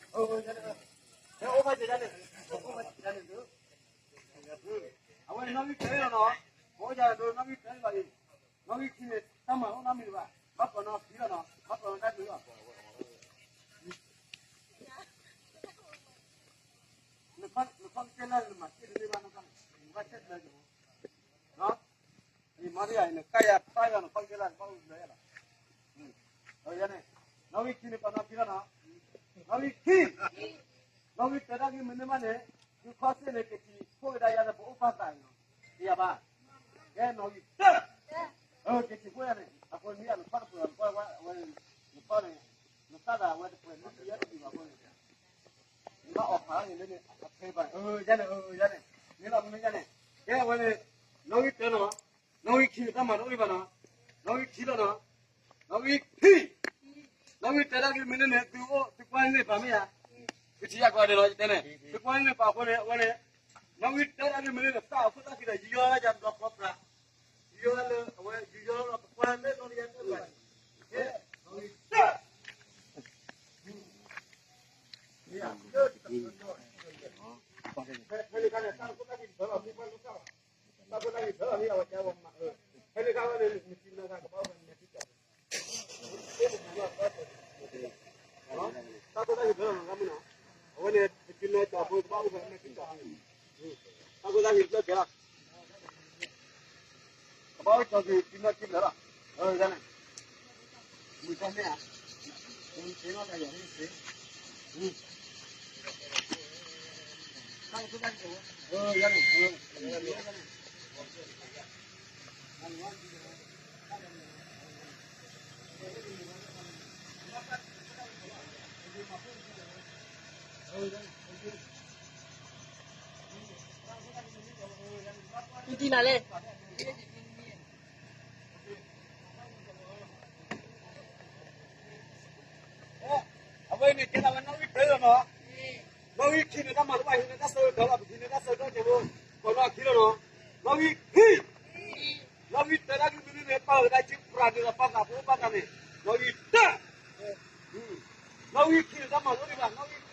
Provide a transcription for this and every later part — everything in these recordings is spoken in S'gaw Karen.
အဝဲန့ၣ်နီၣ်ဂံၢ်တၢလီၤနီၤ, ပအိၣ်ဘၣ်စၢၤဒၣ်န့ၣ်, နီၣ်ဂံၢ်တၢလီၤနီၤ, နီၣ်ဂံၢ်ခံန့ၣ် တၢ်မၤအိၣ်နီတမံၤဘၣ်, ဘၣ်ပှၤနီၣ်ခံလီၤနီၤ, ဘၣ်ပှၤနီၣ်တၢ်ဒုးလီၤ. နခီၣ်ကစၢ်လၢနမၤတ့ၢ်တန့ၢ်ဘၣ်နီၢ်ကီၢ်န့ၣ် နဘၣ်ဆဲးကျၢက့ၤ, နမၤတ့ၢ်ယၤ နကၢ်ယၤဖးယၤ နခီၣ်ကစၢ်လၢနဘၣ်အိၣ်ဘျၢယၤလီၤ. အဝဲန့ၣ်, နီၣ်ဂံၢ်ခံန့ၣ် ပှၤနီၣ်ခံလီၤနီၤ, နီၣ်ဂံၢ်ခံ, နီၣ်ဂံၢ်တၢတၢ်ဂ့ၢ်မနုၤမးန့ၣ်, သုခီၣ်စ့ၢ်န့ၣ် ကထံၣ်ဖိၣ်ကဒါယၤလၢပအိၣ်ပာ်သးန့ၣ်လီၤ, ယၤဘၣ်, ကဲနီၣ်ဂံၢ်တၢ ကထံၣ်ဖိၣ်ယၤန့ၣ် အဃိန့ၣ် နခီၣ်တပှဲၤ နခီၣ်ဝဲ အဝဲ နခီၣ်န့ၣ် နသၣ်သးအဝဲတပှဲၤ နသံယဲတပှဲၤဘၣ်အဃိန့ၣ် နဘၣ်အီၣ်ဖးန့ၣ်လၢန့ၣ် အဖဲဘၣ်န့ၣ် ယၤန့ၣ် ယၤန့ၣ် မ့ၢ်လီၤမ့ၢ်ယၤန့ၣ် ကဲဝဲန့ၣ် နီၣ်ဂံၢ်တၢနီၤ, နီၣ်ဂံၢ်ခံန့ၣ် တၢ်မၤတအိၣ်ဘၣ်နီၤ, နီၣ်ဂံၢ်ခံလီၤနီၤ, နီၣ်ဂံၢ်ခံ, နီၣ်ဂံၢ်တၢတၢ်ဂ့ၢ်မနုၤန့ၣ် သုအိၣ် သုကွၢ်န့ၢ်ပာ်မ့ၢ်ဧါ, သုထံၣ်ယၤကွၢ်န့ၣ်နီၤ ယတဲန့ၣ် သုကွၢ်န့ၢ်ပာ်အဃိန့ၣ် အဝဲန့ၣ် နီၣ်ဂံၢ်တၢတၢ်ဂ့ၢ်မနုၤန့ၣ် သၣ်အခိၣ်သၣ်ခံဒီး ယယီၤလၢယၤဘျီဃီပြး ယီၤလၢအဝဲ ယယီၤလၢပကွၢ်လၢနီၣ်တယါတၢ်ဘၣ်, ဖဲန့ၣ်ခါန့ၣ် တၢ်ခိၣ်တၢ်ခံဒီး မ့ၢ်ကွၢ်လိၣ်တၢ်ဘၣ်, တၢ်ခိၣ်တၢ်ခံဒီး မ့ၢ်အဝဲကဲဝဲမၤ, ဖဲန့ၣ်ခါဝဲန့ၣ် နကံနကဘၣ်ဝဲနကံက တၢ်ကိၢ်တၢ်ဂီၤလၢမုၢ်နီၤ, အဝဲန့ၣ် ပကံၢ်နၢ်ကၠီၤဖိကဘၣ်အိၣ်ဖဲမဲာ်ကံၢ်ကၠီၤ, တၢ်ကိၢ်တၢ်ဂီၤလၢကဲလီၤ, ကဘၣ်အိၣ်ကၠီၤကံၢ်နၢ်ကံၢ်လၢလီၤ, အဝဲန့ၣ်, မုၢ်တၢ်မ့ၢ်ဧါ, မုၢ်တၢ်မ့ၢ်ဧါ, တၢ်ကိၢ်တၢ်ဂီၤ, အဝဲန့ၣ် မတံၤနၤလဲၣ်. အဝဲန့ၣ်ကဲဒၣ်ဝဲနီၣ်ဂံၢ်တၢလီၤနီၤ, နီၣ်ဂံၢ်ခံန့ၣ် တၢ်မၤတဘၣ်ဟံးန့ၢ်တၢ်ဆၢကတီၢ်လီၤ, ပဟံးန့ၢ်တၢ်ဆၢကတီၢ်ကဲဖိ, ပှၤနီၣ်ခံလီၤနီၤ, နီၣ်ဂံၢ်ခံ, နီၣ်ဂံၢ်တၢတၢ်ဂ့ၢ်မနုၤန့ၣ် ပာ်လီၤကဒါစုပြးဒ်သိးပာ်သးဖိပာ်သးန့ၣ်, နီၣ်ဂံၢ်တၢ, နီၣ်ဂံၢ်ခံန့ၣ် တၢ်မၤလိဒံးဘၣ်, နီၣ်ဂံၢ်ခီနီၤ နီၣ်ဂံၢ်ခံ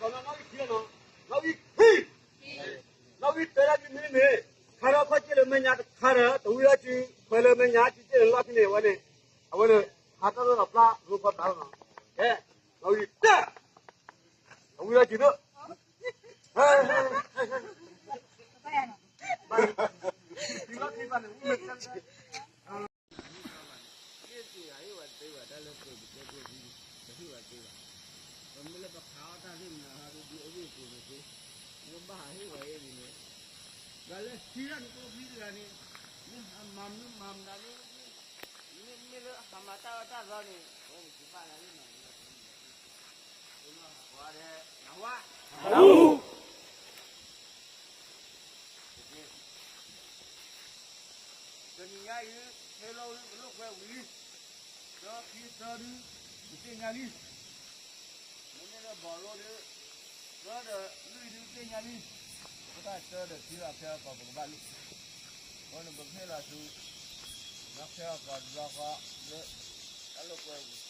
လီၤနီၤ, နီၣ်ဂံၢ်ခံ နီၣ်ဂံၢ်တၢတၢ်ဂ့ၢ်မနုၤန့ၣ်, ခါထီၣ်ခီၣ်ကၠ့လၢမဲာ်ညါတခါဒီး တဝံၤလီၤစု ခွဲးလၢမဲာ်ညါစုကၠ့န့ၣ်လီၢ်ခံန့ၣ် အဝဲန့ၣ်, အဝဲန့ၣ်, ဟးထီၣ်လၢပျၢ်ရိဖီတၢ်လီၤနီၤ, ကဲ, နီၣ်ဂံၢ်တၢ, တဝံၤလီၤစုဒိၣ်, ဘၣ်, တုၤလီၤခံဘၣ်န့ၣ် ဝံၤ မ့ၢ်သ့ဂၤဟ့ၣ်ဝဲတသ့ဘၣ် တၢ်လၢပှဲၤပတဲပှဲၤဒ်န့ၣ် တဟ့ၣ်ဝဲတသ့ဘၣ်, ပမ့ၢ်လၢပဖးအီၣ်တၢ်သ့ၣ်မနၤဟးဒ်အဂ့ၢ်အကျိၤန့ၣ်သ့, မ့ၢ်ဘၣ်ဟးဟ့ၣ်ဝဲအံၤန့ၣ်, ပှၤလၢဟံးတၢ်န့ၣ်ကျိချံတဂၤန့ၣ်, မ့ၢ်မၤမနုၤမၤမတၤန့ၣ်, မ့ၢ်မ့ၢ်လၢအမၤတၢ်အၢတၢ်သီန့ၣ် အဝဲန့ၣ်ကဘၣ်လၢလၢမၤန့ၣ်လီၤ, ပှၤဒီး နဝါ တနံၤညါအံၤ ဟဲလီၤဝံၤ ပလိာ်ကွဲဝံၤ, ဒီးခံသီဒု ပသ့ၣ်ညါလံ, မ့မ့ၢ်လၢဘီလိဒု သၢဒီးလွံၢ်ဒုသ့ၣ်ညါလံ, ပတၢ်သၢဒီးခံလီၤ ဖဲအကီၢ်ပကဘၣ်လိာ်, အဃိန့ၣ်ပကဟ့ၣ်လီၤဆူ ဒီးဖဲအကီၢ်တဘျီဃီလၢ တၢ်လိာ်ကွဲဝံၤ တက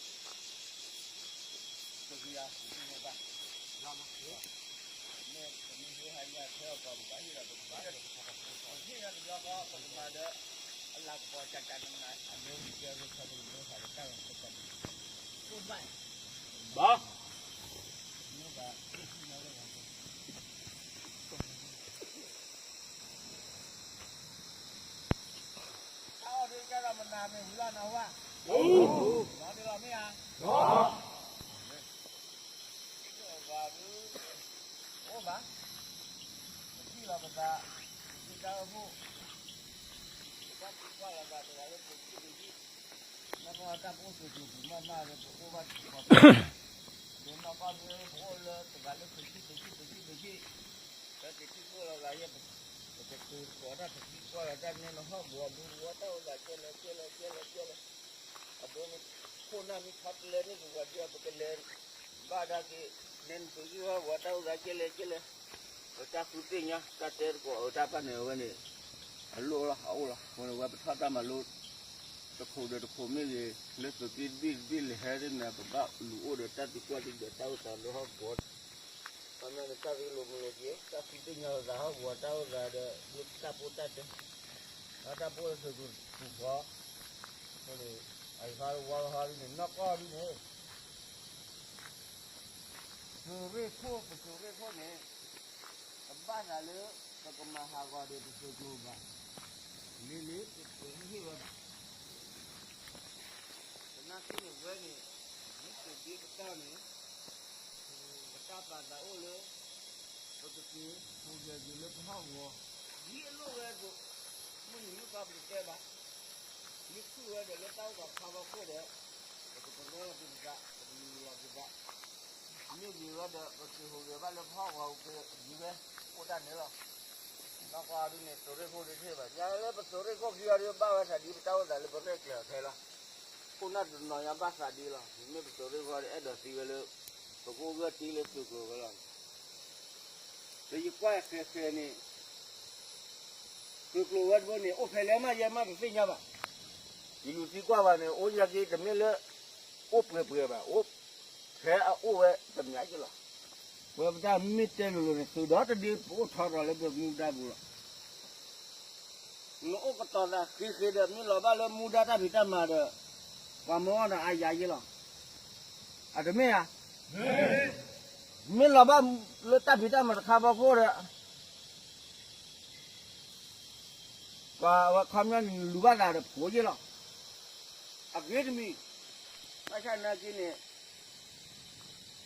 ယၤ မ့ၢ်ဘၣ် မ့ၢ်ပမ့ၢ်ဟ့ၣ်ဟါညါ ဖဲအကီၢ်ပကဘၣ်ဟ့ၣ်လီၤ ပကဘၣ်ဟ့ၣ်လီၤတဘျီဃီ ပကမၤဒီး အလၤကပီၤကကနမနၤ အမ့ၢ်ဝံၤကဲဝဲခီပကမ့ၢ်ဖးဒီးတၢ်ဂီၤတကီၢ် ဘၣ် မ့ၢ်ဘၣ် တၢ်အီၣ်ဒုးကဲလီၤ မနၤမ့ၢ်ဝံၤလီၤနဝါ, လီၤဒုးလီၤမ့ၢ်ဧါ, ပှၤဒုး အိၣ်ဘၣ်, ပထံၣ်လီၤပသး, ပထံၣ်တၢ်အိၣ်ဖှိၣ်, ပဘၣ်သံကွၢ်လီၤသးတဂၤလၢပထံၣ်ပထံၣ်, နကွၢ်တၢ်ပအိၣ်သကိးပူၤမးမးလၢပအိၣ်ဘၣ်တခီ ဒ်နီၢ်ကီၢ်မ့ၢ်ပအိၣ်လၢတဂၤလၢသုးက့သုးက့သုးက့သုးက့, လၢသုးက့ကိၢ်လီၤဂာ်ယဲၢ်, ပကတိၤသကိးတၢ်တသံကွၢ်လီၤတၢ်န့ၣ် နဟီၣ်ဘှီးဒုးဝီတၢ်အိၣ်သးကဲလဲၣ်ကဲလဲၣ်ကဲလဲၣ်ကဲလဲၣ်, အဒိန့ၣ် ခိၣ်နၢ်မ့ၢ်ထီတလဲန့ၣ် ပဝဲဒုးပကလဲၤ ဘၣ်ဒါက့ၤ နဲနသုးက့ဝီတၢ်အိၣ်သးကဲလဲၣ်ကဲလဲၣ်, ပတၢ်ဃုသ့ၣ်ညါ တၢ်တဲသကိးအတၢ်ပာ်န့ၣ်အဝဲန့ၣ် အလိၣ်လီၤအအိၣ်လီၤ အဃိန့ၣ် ဝဲပထီၣ်တၢ်မၤလိ တခိၣ်ဒီးတခိၣ်မ့ၢ်ဂ့ၤ, လၢသုးက့တဘ့ၣ်တဘ့ၣ်လဲၤဟဲဒ်န့ၣ် ပဘၣ်လူၤအိၣ်ဒီးတၢ်သံကွၢ်သံဒၢးတၢ်အိၣ်သးလၢဟီၣ်ကဝီၤ, ခီပညီန့ၣ် တၢ်သံလိာ်မုာ်လိာ်က့ၤ တၢ်သံသ့ၣ်ညါလိာ်သးဟီၣ်ကဝီၤတၢ်အိၣ်သးဒီး လၢတၢ်ပိၢ်တၢ်တဲ, ဒီးတၢ်ပိၢ်လၢသုးကျိၤပူၤဃီ, အဃိန့ၣ် အဟါလၢဝါလၢဟီဒ်န့ၣ် နီၢ်ကီၢ်ဒ်န့ၣ် သုးရ့ၣ်ခိၣ် ပသုးရ့ၣ်ခိၣ်န့ၣ် ပဘၣ်သးလၢ ပကမၤဟးဂီၤဒီးပသုးကျိၤဘၣ်, လ့လ့ ပသုးရ့ၣ်ဟ့ၣ်ဝဲဘၣ်. သနာ်က့န့ၣ်ဝဲန့ၣ် ဒ်သိးဒ်ပတီၢ်န့ၣ် ပတၢ်ပာ်သးအိၣ်လၢ ပကက့ၤဟူးဂဲၤက့ၤလၢပဟီၣ်ကဝီၤ ဒ်အလိၣ်ဝဲအသိး, မုၢ်နံၤမုၢ်သီပတတဲဘၣ်, မ့ၢ်ခုၣ်ဝဲဒီးလၢတၢ်အိၣ်သးတခါဖီခိၣ်ဒီး ပကပရၢလီၤက့ၤပသး, ပကလူၤလီၤက့ၤပသး, မ့ၢ်ဂ့ၤဝဲဒီး ပက့ၤဟူးဂဲၤဘၣ်လၢပဟီၣ်ကဝီၤပက့ၤဝဲ, အိၣ်တၢ်န့ၣ်လီၤ. နီၢ်ကီၢ်ဒ်န့ၣ် သုးရ့ၣ်ခိၣ်ဒ်တဟ့ၣ်ဘၣ်, ယၤလၢပသုးရ့ၣ်ခိၣ်ခံဂၤဒ်ဘၣ်ဝဲသးဒ် ပတၢ်အိၣ်သးလၢပရဲၣ်ကျဲၤအီၤခဲလီၤ. ခိၣ်နၢ်တနီၤညါဘၣ်သးဒ်လီၤ, မ့ၢ်ပသုးရ့ၣ်ခိၣ်ဒ်အဲၣ်ဒိးသံဝဲလၢ ပကအိၣ်ဂၢၢ်တံၢ်လၢသုးကျိၤဝဲလီၤ. ဒီးယကွၢ်ဃဲၤဃဲၤန့ၣ် သုးကျိၤဝဲတဘိန့ၣ် အိၣ်ဖဲလဲၣ်မး ယဲမးတသ့ၣ်ညါဘၣ်. ယလူၤသံကွၢ်ဘၣ်န့ၣ် အိၣ်ယဲက့တမ့ၢ်လၢ အိၣ်ပှဲၤပှဲၤဘၣ်, အိၣ်ဖဲအအိၣ်ဝဲတမံၤက့လီၤ. ဝဲပတၢ်မ့ၢ်တဲလိၤလိၤန့ၣ် သုးဒီတဒ့ပအိၣ်ထီထီၣ်လၢပမူဒါပူၤလီၤ. နအိၣ်ကတီၤသးဃ့ဃ့ဒီး မ့ၢ်လီၤဘၣ်လၢမူဒါတၢ်ဖံးတၢ်မၤဒီး ပှၤမၢအီၣ်ဒီးအယၤယ့လီၤ. အတမ့ၢ်ဧါ. မ့ၢ်လီၤဘၣ်လၢတၢ်ဖံးတၢ်မၤတခါဖီခိၣ်ဒီး ပှၤဝဲခီပညီန့ၣ် နလူၤဘၣ်သးဒီးဖိယ့ၢ်လီၤ. အဂ့ၢ်တမံၤ, ဘၣ်ဆၣ်နာ်က့န့ၣ်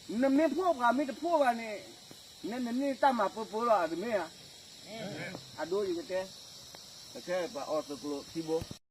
နမ့ၢ်ဖှိၣ်ပှၤမ့ၢ်တဖှိၣ်ဘၣ်န့ၣ် နမ့ၢ်တၢ်မၤပၢပၢလီၤ အတမ့ၢ်ဧါ. အဒိယကတဲ, ပခဲပှၤအီသုးကျိၤခံဘိ,